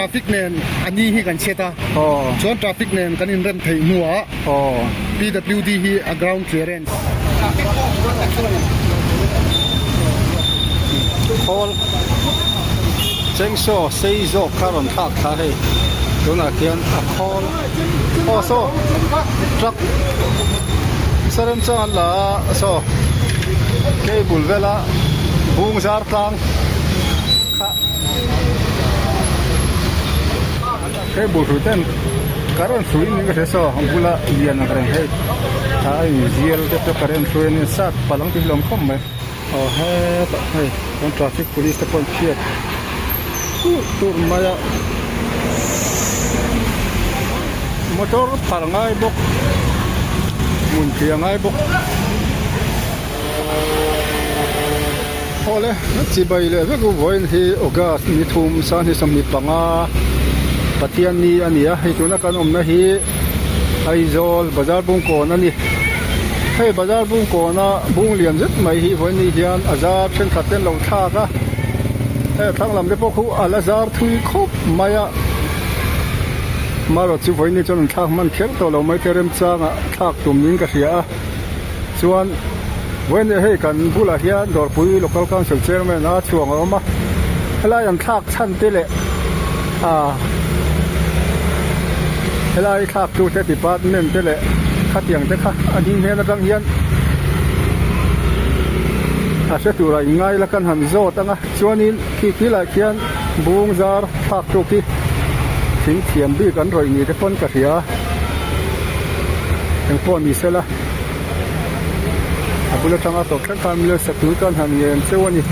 Traffic nen a ni hi kan set a. Chuan traffic nen kan inrem theih hnuah PWD hi a ground clearance. Khawl chengsaw sei zawk kha rawn thlak thla hei tunah khian a khawl aw saw truck sarem chuan an la a saw cable vela bung zar tlang kha cable hrui ten current hrui niin ka hria saw a bula lian ang reng hei a inzial te pawh current hrui a nia sat palh ang tih hi a lo awm khawp mai. Aw hetah hei chuan traffic police te pawh an phiat turh turh mai a motor phar ngai bawk hmun thliah ngai bawk awle chibai leh vek u vawiin hi august ni thum sanghnih 25 Pathianni a ni a hei tuna kan awmna hi Aizawl bazar bungkawn a ni. Hei bazar bungkawna bung lian zet mai hi vawiin ni hian a zar thenkhat te an lo thlak a, hei a thlang lam te pawh khu a la zar thui khawp mai a, marawh chu vawiin ni chuan an thlak hman kher tawh lo mai te remchangah thlak tum niin ka hria a, chuan vawiin ni hei kan bulah hian Dawrpui Local Council Chairman a chhuang a awm a, helai an thlak chhan te leh ah helai thlak tu te department te leh khatiang te kha a ding hnen atang hian a hre turah in ngai la kan han zawt ang a chuanin khi khilaiah khian bung zar thlak tu khi thing thiam bik an rawih ni te pawn ka hria a engpawh ni sela a bul atanga tawp thleng khan mila sak tur chuan han ngen cheu a ni.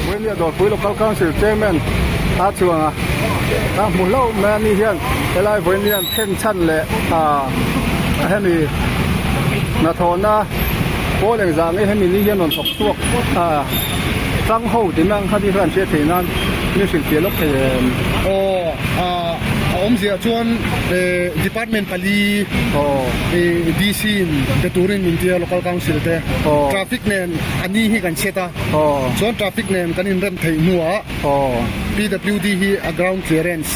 Vawinia Dawrpui Local Council Chairman a chuang a, a hmu hlauh mai a ni hian helai vawinia an then chhan leh ah hemi hnathawhna pawl engzah nge hemi ni hian rawn thawk chhuak ah tang ho tih mai ang kha ni kha an hriat theih nan min hrilhfiah lawk thei em? Aw ah a awmzia chuan eh department pali eh DC in be turin min tia local council te traffic nen a ni hi kan set a. Chuan traffic nen kan inrem theih hnuah PWD hi a ground clearance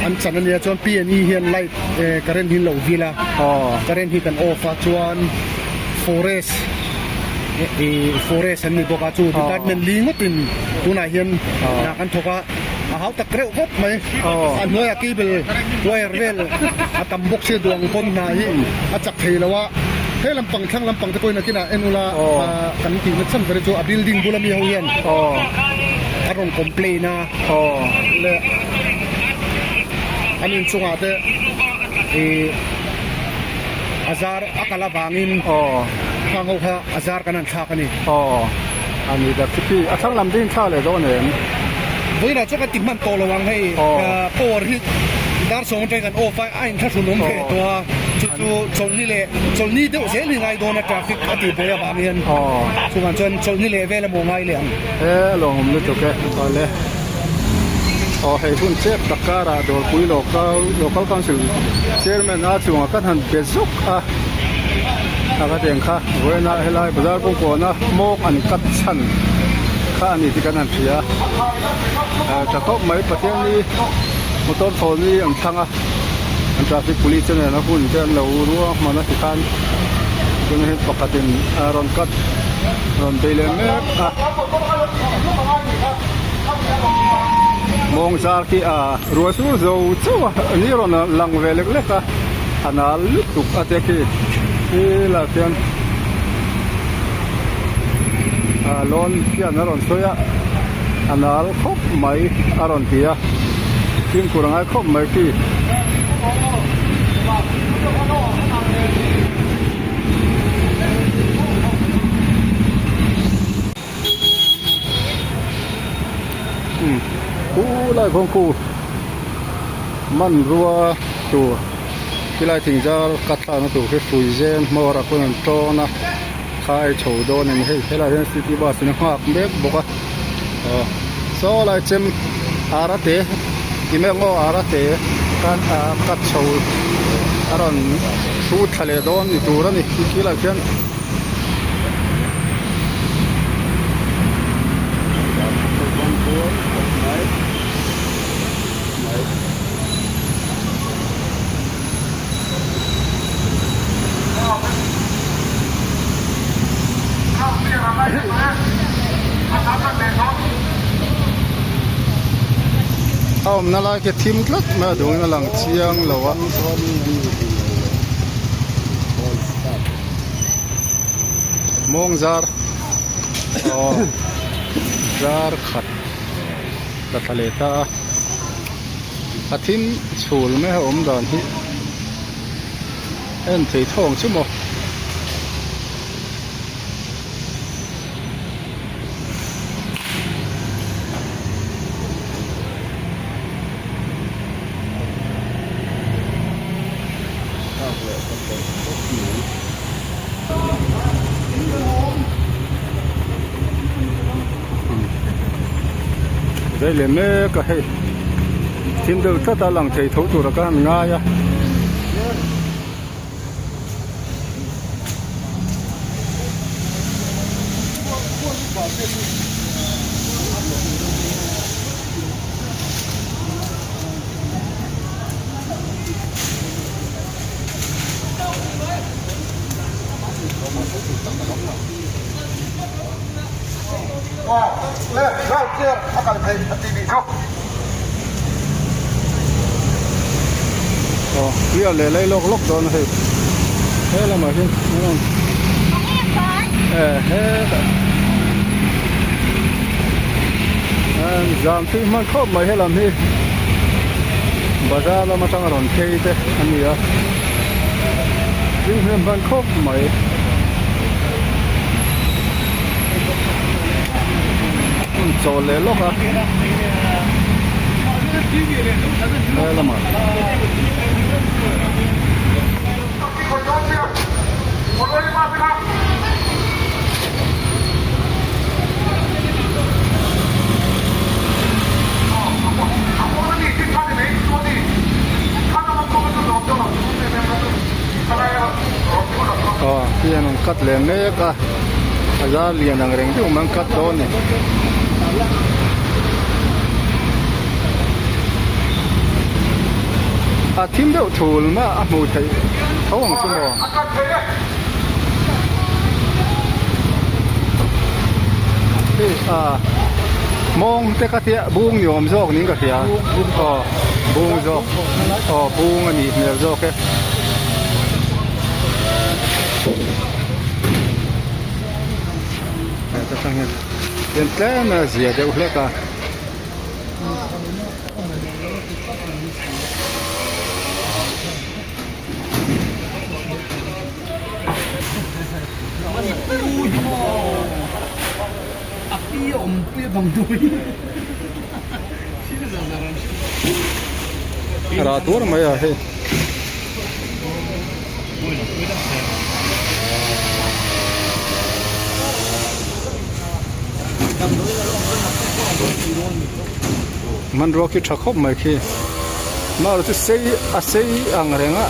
an chan a nia chuan PNE hian light current hi an lo vil a current hi kan off a chuan forest forest an ni bawk a chu department li ngawtin tunah hian hna kan thawk a a hau tak reuh khawp mai a hnuaiah cable wire vel a tam bawk sia duang pawn hna hi a chak thei lo a. He lampang thlang lampang te pawhin a kinah en ula kan tih na chhan ber hi chu a building bula mi ho hian a rawn complain a leh an inchungah te ih a zar a kal avangin khang ho kha a zar kan han thlak a ni. A ni dak chu khi a thlang lam te hi thla leh dawn em? Vawiinah chuan kan ti hman tawh lo ang hei power hi dar sawm atangin kan off a a inthlahrun awm thei tawh a chu chu chawlhni leh chawlhni deuh zel hi ngai dawn a traffic a tih buai avang hian chuvang chuan chawlhni leh vel emaw ngai leh ang. He a lawmawm lutuk e awle aw hei hun chep tak karah Dawrpui local local council chairman a chungah kan han be zuk a. A ka teng kha vawiinah helai bazar kawngkawna hmawk an cut chhan kha a ni tih kan han hria a tha khawp mai Pathianni motor thawn hi an thlang a an traffic police te nen a hun te an lo rua hman a tikhan tunah hian pakhatin a rawn cut rawn bei leh mek a mawng zar khi a ruah sur zo chauh a ni rawn lang ve lek lek a. A nal lutuk a te khi helaiah khian ah lawn khian a rawn sawi a a nal khawp mai a rawn ti a fimkhur a ngai khawp mai khi. Khulai kawng khu hmanrua tur khilai thing zar ka thlakna tur khi hrui zen hmawr ah khawn an tawn a khai chho dawn a ni hei helaiah hian city bus in a nghak mek bawk a aw saw lai chem ara te ti mek maw ara te khan ah cut chho a rawn hrut thla leh dawn ni tur a ni khilaiah khian. A awmna lai khi thim tlat mai a duhin a lang chiang lo a. Mawng zar aw zar khat la thla leh ta a a thim chhul mai a awm dan hi en thei thawng chu maw. Zai leh mek a hei thim deuh tlat a lang thei tho tur a ka han ngai a. Aw clear leh lei lawk lawk dawn a hei he lamah hian e hetah zam thui hman khawp mai helam hi bazar lam atanga rawn phei te a ni a thil hnem hman khawp mai. Hun chawl leh lawk a he lamah. Aw khi an rawn cut leh mek a a zar lian ang reng deuh mai an cut dawn a ni. A thim deuh thul mai a hmuh theih tho ang chu maw. Hei a mawng te ka tia bung ni awm zawk niin ka hria aw bung zawk aw bung a nih hmel zawk e. Heta tang hian hian tlem a zia deuh hlek a. Rah tur mai a hei. Hmanrua khi tha khawp mai khi. Marawh chu sei a sei ang reng a.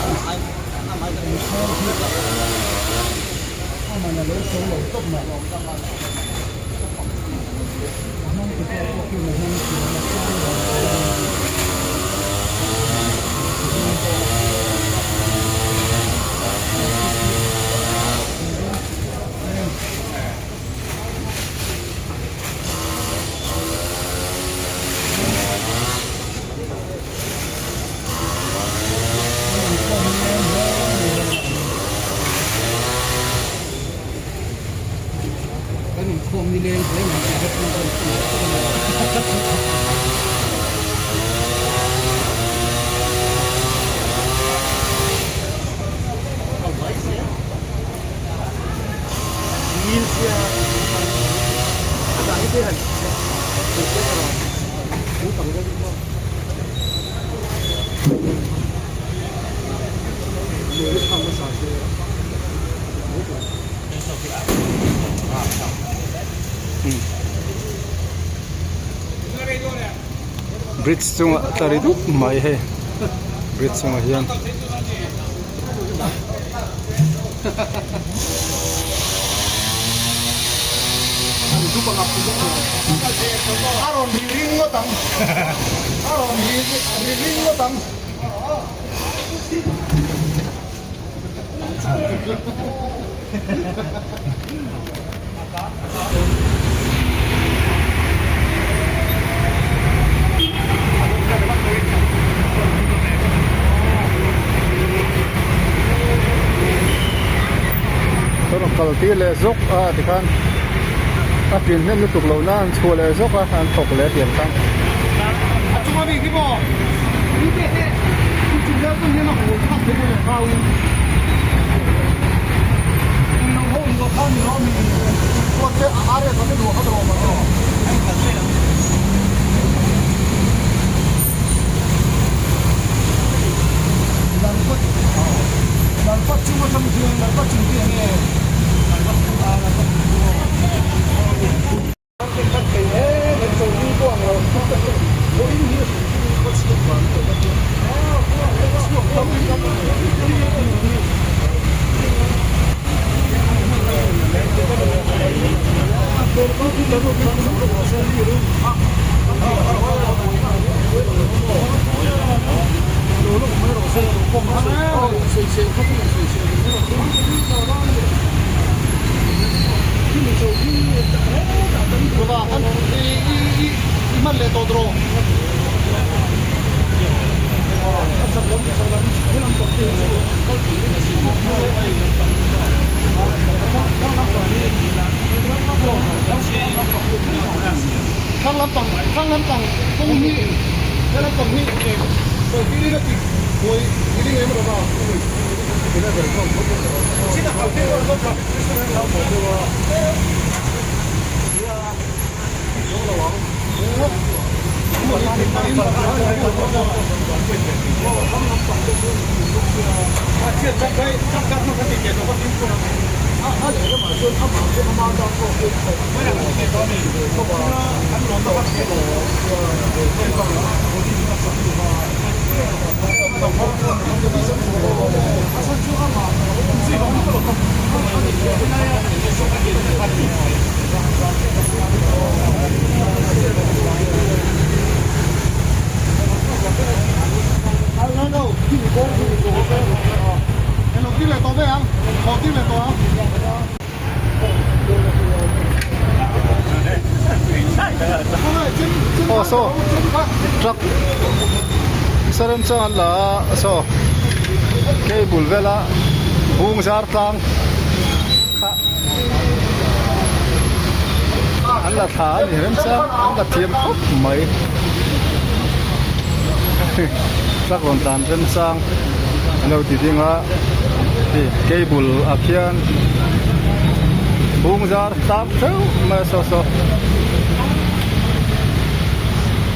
Bridge chungah tla ri dup mai hei bridge chungah hian. tir leh zawk a tikhan a tlin hnem lutuk loh nan an chhuah leh zawk a an thawk leh tiang khan. Aw saw truck saron chuan an la a saw cable vela bung zar tlang kha an la thla a ni remchang an la thiam khawp mai truck rawn tlan remchang an lo ti ding a hei cable ah khian bung zar tlang theuh mai a saw saw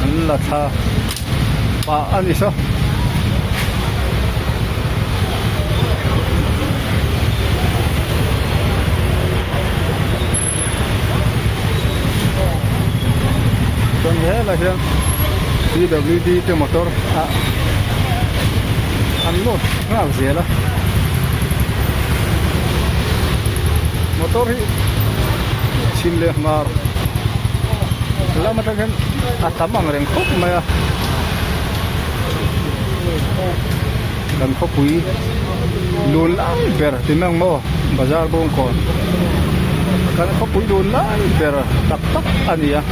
an la thla pah a ni saw. Chuan helai hian PWD te motor ah an load nghal zel a motor hi chhim leh hmar lam atang hian a tam ang reng khawp mai a kan khawpui lun lai ber ti mai ang maw bazar bawngkawn kan khawpui lun lai ber tak tak a ni a.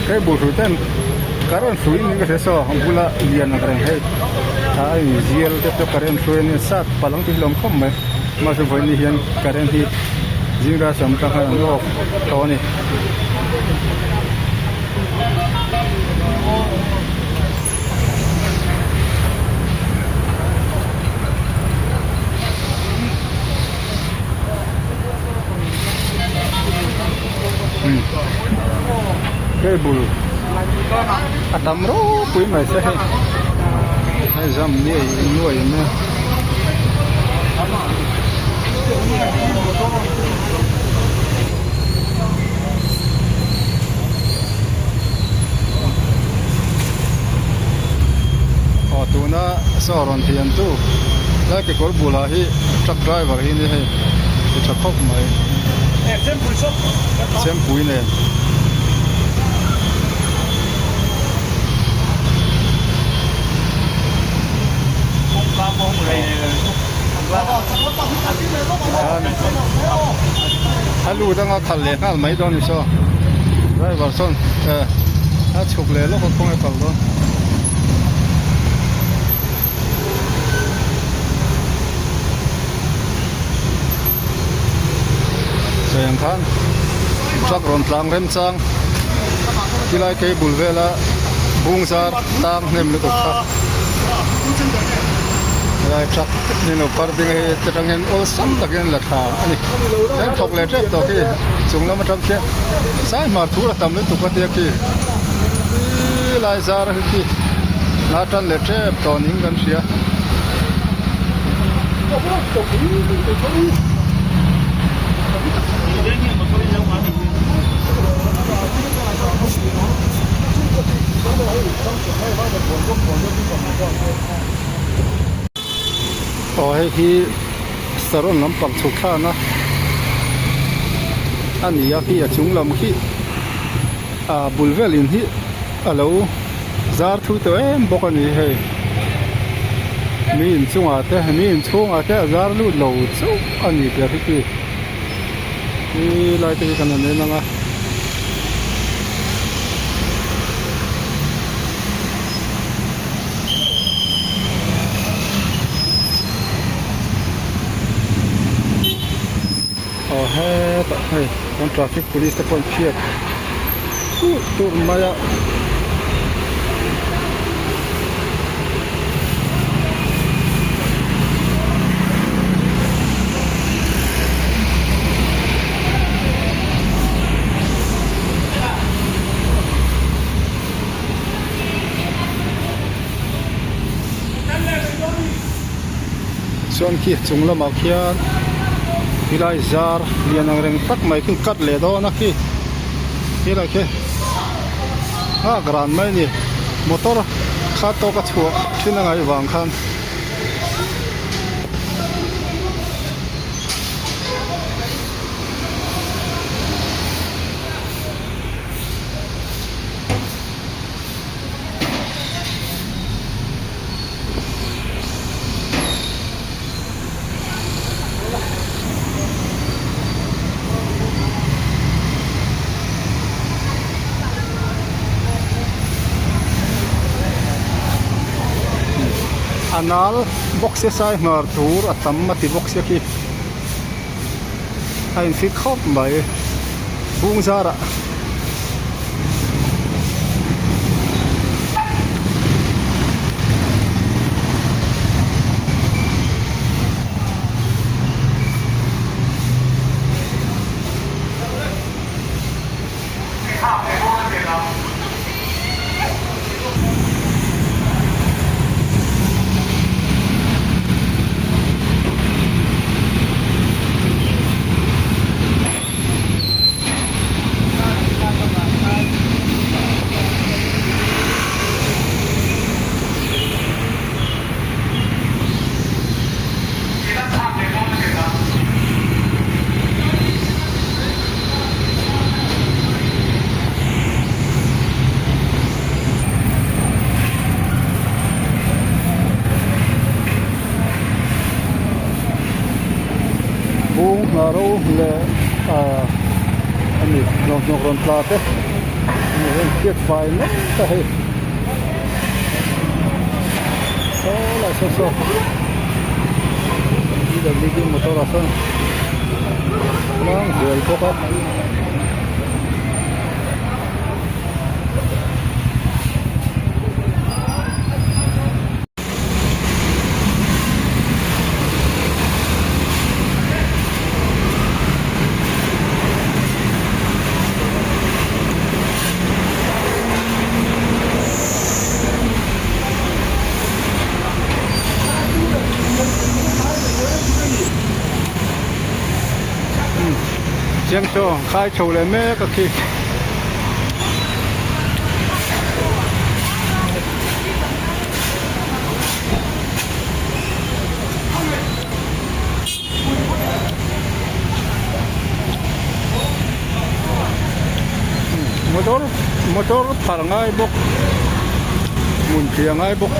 Hei bul hrui ten current hrui niin ka hria saw a bula lian ang reng hei a inzial te pawh current hrui a nia sat palang tih hlawm khawp mai mahse vawiin hian current hi zing dar sam atang khan an off tawh a ni. Cable a tam ropui mai se hei hei zam nuai nuai mai a. Aw tuna saw rawn thiam tu lai kekawr bulah hi truck driver hi nia hei ti tha khawp mai chempui nen. A lut anga khalh leh nghal mai dawn ni saw driver chuan eh a chhuk leh lawk a kawng a kal dawn. Sawi ang khan truck rawn tlang remchang tilai cable vela bung zar tang hnem lutuk kha helai truck ni lo par ding hei te tang hian awlsam takin la tha a ni chuan thawk leh tep tawh khi chung lam atang khian sai hmar thur a tam lutuk a tia khi tilai zar hi khi la tan leh tep tawh niin kan hria. Aw hei hi saron lampang chhuk thlana a ni a khi a chung lam khi a bul vel in hi a lo zar thui tawh em bawk a ni hei mi inchungah te mi inchhungah te a zar lut lo chauh a ni ber hi khi helai te hi kan han en ang a. Aw hetah hei chuan traffic police te pawh an phiat tur tur mai a. Chuan khi chung lamah khian helai zar lian ang reng tak mai khi cut leh dawn a khi helai khi nghak ran mai a ni motor kha tawk a chhuah thin a ngaih vang khan. A nal bawk sia sai hnar tur a tam a ti bawk sia khi a in fit khawp mai bung zarah. Bung hna ro leh ah a ni hnawk rawn tla te a ni hriat fai mek a hei saw lai saw saw pwd motor ah sawn tlang zel bawk a. Chiang chaw khai chho leh mek a khi. Motor motor phar ngai bawk hmun thliah ngai bawk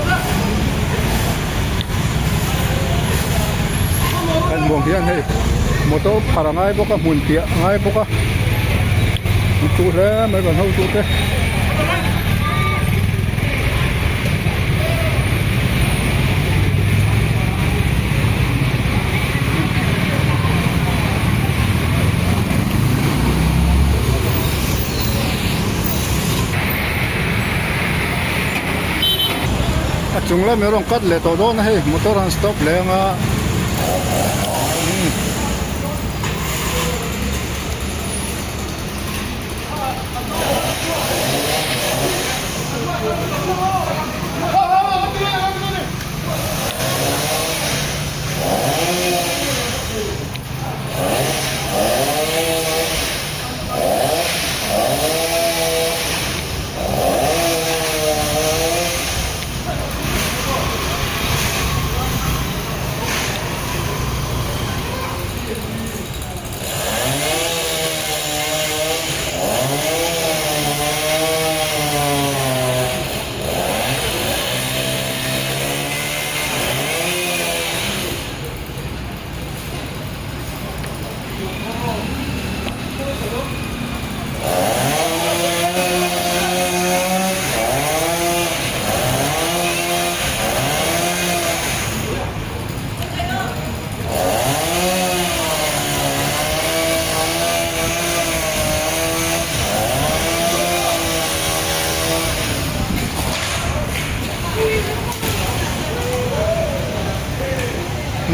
kan hmuh ang hian hei. Motor phar a ngai bawk a hmun piah a ngai bawk a an thu hle mai kan hotu te. A chung lam hi a rawn cut leh tawh dawn a hei motor han stop leh anga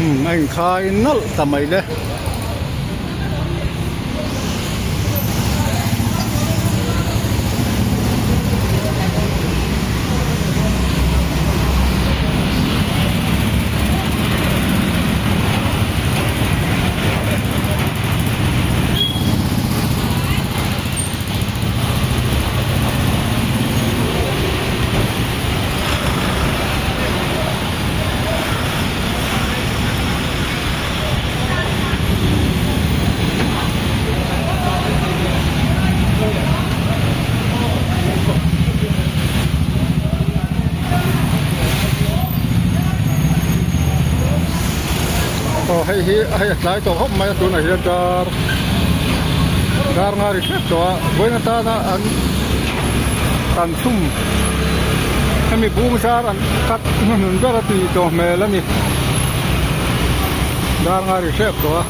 Umm a inkhai nalh ta mai le. Aw hei hi hei a tlai tawh khawp mai a tunah hian dar dar nga ri hrep tawh a vawiin atana an kan thum hemi bung zar an cut hnuhnun ber a tih tawh hmel a ni dar nga ri hrep tawh a.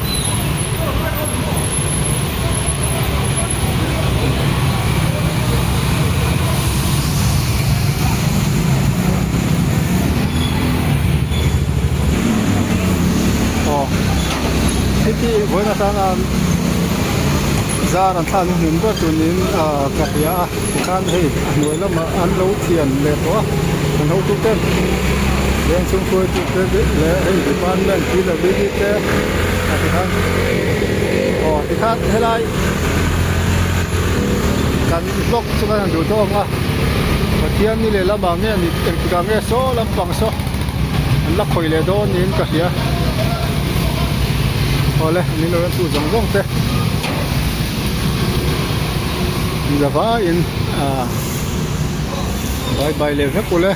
Aw heti vawiin atana zar an thlak hnuhnun ber tur niin ah ka hria a tikhan hei a hnuai lamah an lo thian leh tawh a an hotu ten veng chhung hruaitu te leh hei department PWD te a tikhan aw tikhan helai kan vlog chu kan han duh tawk ang a Pathian ni leh lamah nge ni engtikah nge saw lampang saw an la khawih leh dawn niin ka hria awle min lo en tu zawng zawng te zavaiin ah bye bye leh vek ule.